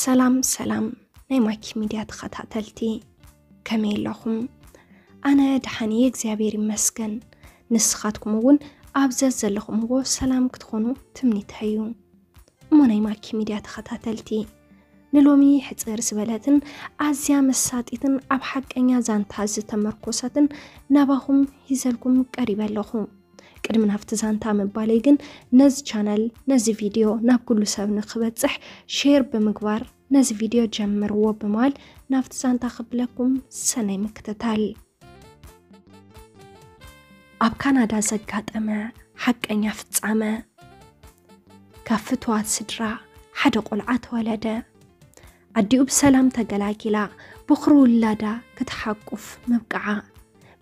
ሰላም ሰላም ናይ ማኪ ሚድያ ተኸታተልቲ፣ ከመይ ኣለኹም? ኣነ ደሓን እየ እግዚኣብሔር ይመስገን። ንስኻትኩም እውን ኣብ ዘዘለኹምዎ ሰላም ክትኾኑ ትምኒተይ እዩ። እሞ ናይ ማኪ ሚድያ ተኸታተልቲ፣ ንሎሚ ሕፅር ዝበለትን ኣዝያ መሳጢትን ኣብ ሓቀኛ ዛንታ ዝተመርኮሰትን ናባኹም ሂዘልኩም ቀሪበ ኣለኹ። ቅድሚ ናብቲ ዛንታ ምባለይ ግን፣ ነዚ ቻነል፣ ነዚ ቪድዮ ናብ ኩሉ ሰብ ንክበፅሕ ሼር ብምግባር ነዚ ቪድዮ ጀምርዎ ብምባል ናብቲ ዛንታ ክብለኩም ሰናይ ምክትታል። ኣብ ካናዳ ዘጋጠመ ሓቀኛ ፍጻመ። ካብ ፍትዋት ስድራ ሓደ ቆልዓ ተወለደ። ኣዲኡ ብሰላም ተገላጊላ፣ በኹሪ ውላዳ ክትሓቁፍ ምብቅዓ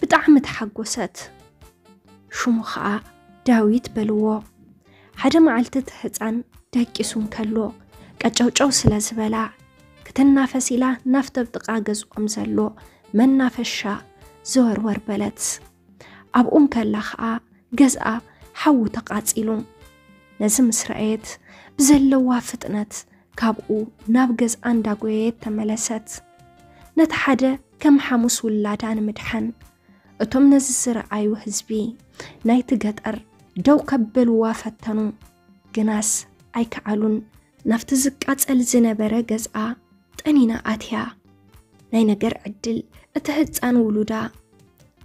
ብጣዕሚ ተሓጎሰት። ሽሙ ኸኣ ዳዊት በልዎ። ሓደ መዓልቲ እቲ ህጻን ደቂሱ እንከሎ፣ ቀጨውጨው ስለ ዝበላ፣ ክትናፈስ ኢላ ናብቲ ኣብ ጥቓ ገዝኦም ዘሎ መናፈሻ ዘወርወር በለት። ኣብኡ እንከላ ኸኣ ገዝኣ ሓዊ ተቓጺሉ። ነዚ ምስ ረኣየት ብዘለዋ ፍጥነት ካብኡ ናብ ገዝኣ እንዳጎየየት ተመለሰት። ነቲ ሓደ ከም ሓሙስ ውላዳ ንምድሓን እቶም ነዚ ዝረኣዩ ህዝቢ ናይቲ ገጠር ደው ከብልዋ ፈተኑ፣ ግናስ ኣይከኣሉን። ናብቲ ዝቃጸል ዝነበረ ገዝኣ ጠኒና ኣትያ። ናይ ነገር ዕድል እቲ ህጻን ውሉዳ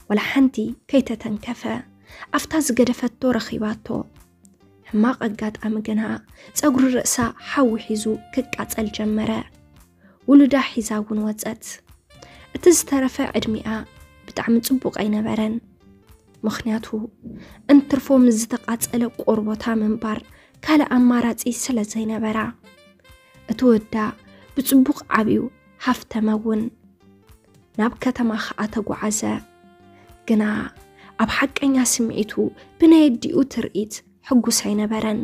ዋላ ሓንቲ ከይተተንከፈ ኣብታ ዝገደፈቶ ረኺባቶ። ሕማቕ ኣጋጣሚ ግና ጸጉሪ ርእሳ ሓዊ ሒዙ ክቃጸል ጀመረ። ውሉዳ ሒዛ እውን ወጸት። እቲ ዝተረፈ ዕድሚኣ ብጣዕሚ ጽቡቕ ኣይነበረን። ምኽንያቱ እንትርፎ ምስ ዝተቓጸለ ቆርቦታ ምንባር ካልእ ኣማራጺ ስለ ዘይነበራ። እቲ ወዳ ብጽቡቕ ዓብዩ ሃፍተመ እውን። ናብ ከተማ ኸኣ ተጓዓዘ። ግና ኣብ ሓቀኛ ስምዒቱ ብናይ ኣዲኡ ትርኢት ሕጉስ ኣይነበረን።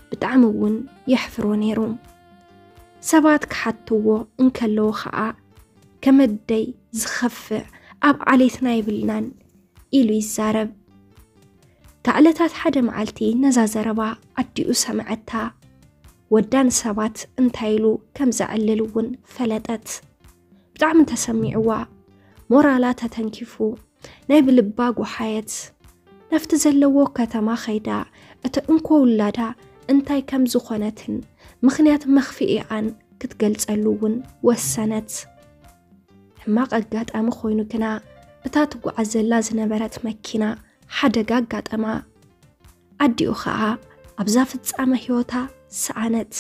ብጣዕሚ እውን የሕፍሮ ነይሩ። ሰባት ክሓትዎ እንከለዉ ኸኣ፣ "ከመደይ ዝኸፍእ ኣብ ዓሌትና የብልናን" ኢሉ ይዛረብ። ካብ ዕለታት ሓደ መዓልቲ ነዛ ዘረባ ኣዲኡ ሰምዐታ። ወዳ ንሰባት እንታይ ኢሉ ከም ዘዕልል እውን ፈለጠት። ብጣዕሚ ተሰሚዕዋ፣ ሞራላ ተተንኪፉ፣ ናይ ብልባ ጓሓየት። ናብቲ ዘለዎ ከተማ ኸይዳ እቲ እንኮ ውላዳ እንታይ ከም ዝኾነትን ምኽንያት መኽፍኢኣን ክትገልጸሉ እውን ወሰነት። ሕማቕ ኣጋጣሚ ኮይኑ ግና እታ ትጓዓዘላ ዝነበረት መኪና ሓደጋ ኣጋጠማ። ኣዲኡ ኸኣ ኣብዛ ፍጻመ ህይወታ ሰኣነት።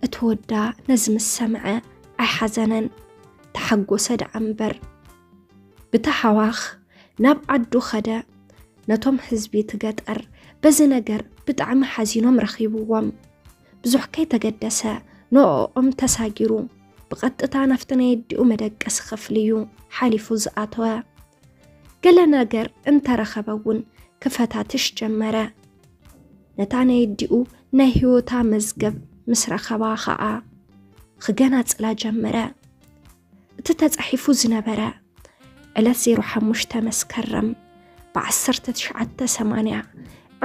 እቲ ወዳ ነዚ ምስ ሰምዐ ኣይሓዘነን፣ ተሓጎሰ ደኣ እምበር። ብታሓዋኽ ናብ ዓዱ ኸደ። ነቶም ህዝቢ እቲ ገጠር በዚ ነገር ብጣዕሚ ሓዚኖም ረኺብዎም። ብዙሕ ከይተገደሰ ንዕኦም ተሳጊሩ ብቐጥታ ናብቲ ናይ ኣዲኡ መደቀሲ ክፍሊ እዩ ሓሊፉ ዝኣተወ። ገለ ነገር እንተረኸበ እውን ክፈታትሽ ጀመረ። ነታ ናይ ኣዲኡ ናይ ህይወታ መዝገብ ምስ ረኸባ ኸኣ ክገናጽላ ጀመረ። እቲ ተጻሒፉ ዝነበረ ዕለት ዜሮ ሓሙሽተ መስከረም ብዓሰርተ ትሽዓተ ሰማንያ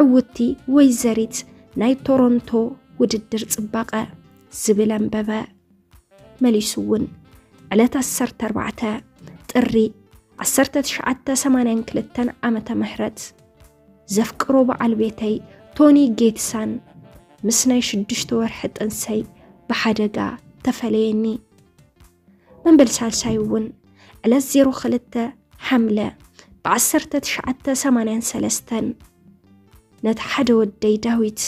ዕውትቲ ወይዘሪት ናይ ቶሮንቶ ውድድር ጽባቐ ዝብል ኣንበበ። መሊሱ እውን ዕለት ዓሰርተ ኣርባዕተ ጥሪ ዓሰርተ ትሽዓተ ሰማንያን ክልተን ዓመተ ምህረት ዘፍቅሮ በዓል ቤተይ ቶኒ ጌትሳን ምስ ናይ ሽዱሽተ ወርሒ ጥንሰይ ብሓደጋ ተፈለየኒ። መበል ሳልሳይ እውን ዕለት ዜሮ ክልተ ሓምለ ብዓሰርተ ትሽዓተ ሰማንያን ሰለስተን ነቲ ሓደ ወደይ ዳዊት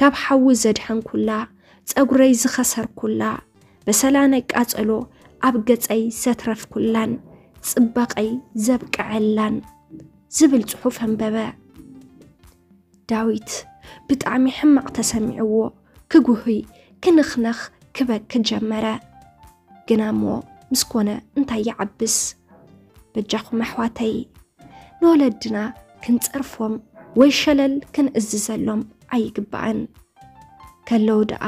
ካብ ሓዊ ዘድሓንኩላ፣ ጸጉረይ ዝኸሰርኩላ፣ በሰላ ናይ ቃጸሎ ኣብ ገጸይ ዘትረፍኩላን ጽባቐይ ዘብቀዐላን ዝብል ጽሑፍ ኣንበበ። ዳዊት ብጣዕሚ ሕማቕ ተሰሚዕዎ ክጉህይ ክንኽነኽ ክበኪ ጀመረ። ግና እሞ ምስ ኮነ እንታይ ይዓብስ? በጃኹም ኣሕዋተይ፣ ንወለድና ክንጸርፎም ወይ ሸለል ክንእዝዘሎም ኣይግባእን። ከለዉ ደኣ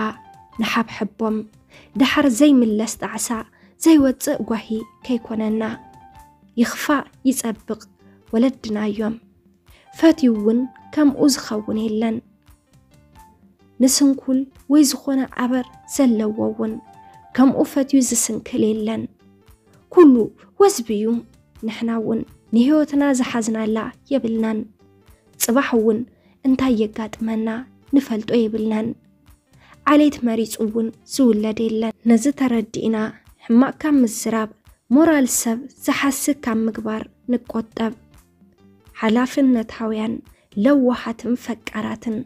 ንሓብሐቦም፣ ደሓር ዘይምለስ ጣዕሳ ዘይወጽእ ጓሂ ከይኮነና። ይኽፋእ ይጸብቕ ወለድና እዮም። ፈትዩ እውን ከምኡ ዝኸውን የለን። ንስንኩል ወይ ዝኾነ ኣበር ዘለዎ እውን ከምኡ ፈትዩ ዝስንክል የለን። ኩሉ ወዝቢ እዩ። ንሕና እውን ንህይወትና ዝሓዝናላ የብልናን። ጽባሕ እውን እንታይ የጋጥመና ንፈልጦ የብልናን። ዓሌት መሪጹ እውን ዝውለድ የለን። ነዚ ተረዲእና ሕማቕ ካብ ምዝራብ፣ ሞራል ሰብ ዝሓስብ ካብ ምግባር ንቆጠብ። ሓላፍነታውያን፣ ለዋሃትን ፈቃራትን፣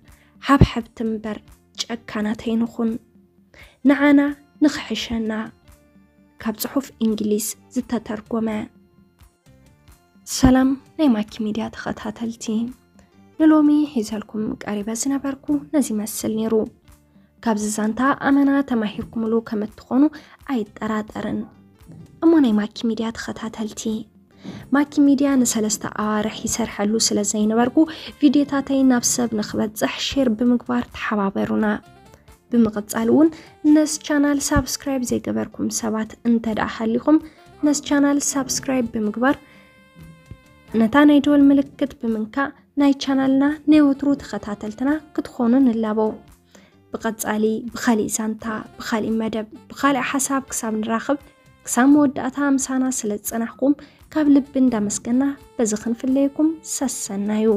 ሓብሐብቲ እምበር ጨካናት ኣይንኹን። ንዓና ንኽሕሸና። ካብ ጽሑፍ እንግሊዝ ዝተተርጎመ። ሰላም ናይ ማኪ ሚድያ ተኸታተልቲ፣ ንሎሚ ሒዘልኩም ቀሪበ ዝነበርኩ ነዚ ይመስል ነይሩ። ካብዚ ዛንታ ኣመና ተማሂርኩምሉ ከም እትኾኑ ኣይጠራጠርን። እሞ ናይ ማኪ ሚድያ ተኸታተልቲ፣ ማኪ ሚድያ ንሰለስተ ኣዋርሕ ይሰርሐሉ ስለ ዘይነበርኩ፣ ቪድዮታተይ ናብ ሰብ ንኽበጽሕ ሼር ብምግባር ተሓባበሩና። ብምቕጻል እውን ነዚ ቻናል ሳብስክራይብ ዘይገበርኩም ሰባት እንተ ደኣ ሃሊኹም፣ ነዚ ቻናል ሳብስክራይብ ብምግባር ነታ ናይ ደወል ምልክት ብምንካእ ናይ ቻናልና ናይ ወትሩ ተኸታተልትና ክትኾኑ ንላቦ። ብቐጻሊ ብኻሊእ ዛንታ፣ ብኻሊእ መደብ፣ ብኻሊእ ሓሳብ ክሳብ ንራኸብ፣ ክሳብ መወዳእታ ምሳና ስለ ዝጸናሕኩም ካብ ልቢ እንዳመስገና በዚ ክንፍለየኩም ሰሰናዩ።